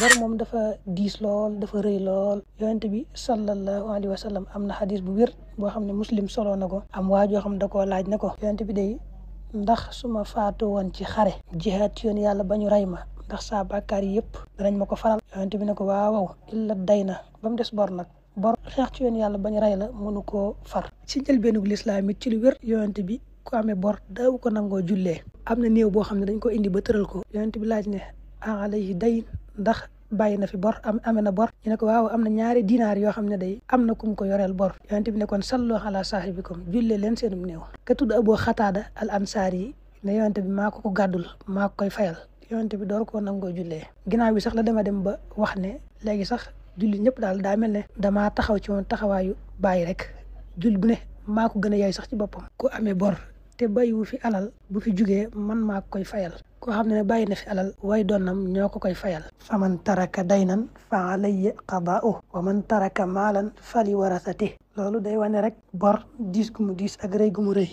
bor moom dafa diis lool dafa rëy lool yonent bi sallallahu alayhi wa sallam am na xadis bu wér boo xam ne muslim solo na ko am waa joo xam da koo laaj ne ko yonent bi day ndax su ma faatu woon ci xare jihaad ci yoon yàlla ba ñu rey ma ndax saa bàkkaar yi yëpp danañ ma ko faral yonent bi ne ko waaw illa day na ba mu des bor nag bor xeex ci yoon yàlla ba ñu rey la mënu koo far ci njëlbeenug lislaam it ci lu wér yonent bi ku amee bor daaw ko nangoo jullee am na néew boo xam ne dañ ko indi ba tëral ko yonent bi laaj ne alayhi day ndax bàyyi na fi bor amee na bor ñu ne ko waaw am na ñaari dinaar yoo xam ne day am na kum ko yoreel bor yonent bi ne kon sallu ala saahibikum jullee leen seenum néew ka tudd Abu Xataada al ansaar yi ne yonent bi maa ko gàddul maa ko koy fayal yonent bi door koo nangoo jullee ginnaaw bi sax la dema dem ba wax ne léegi sax julli ñëpp daal daa mel ne damaa taxaw ci woon taxawaayu bàyyi rek julli bu ne maa ko gën a yaay sax ci boppam ku amee bor te bàyyiwu fi alal bu fi jugee man maa ko koy fayal koo xam ne bàyyi na fi alal way doonam ñoo ko koy fayal fa man taraka daynan fa alayhi qadaa'uhu wa man taraka maalan fali warasati loolu day wane rek bor diis gu mu diis ak rëy gu mu rëy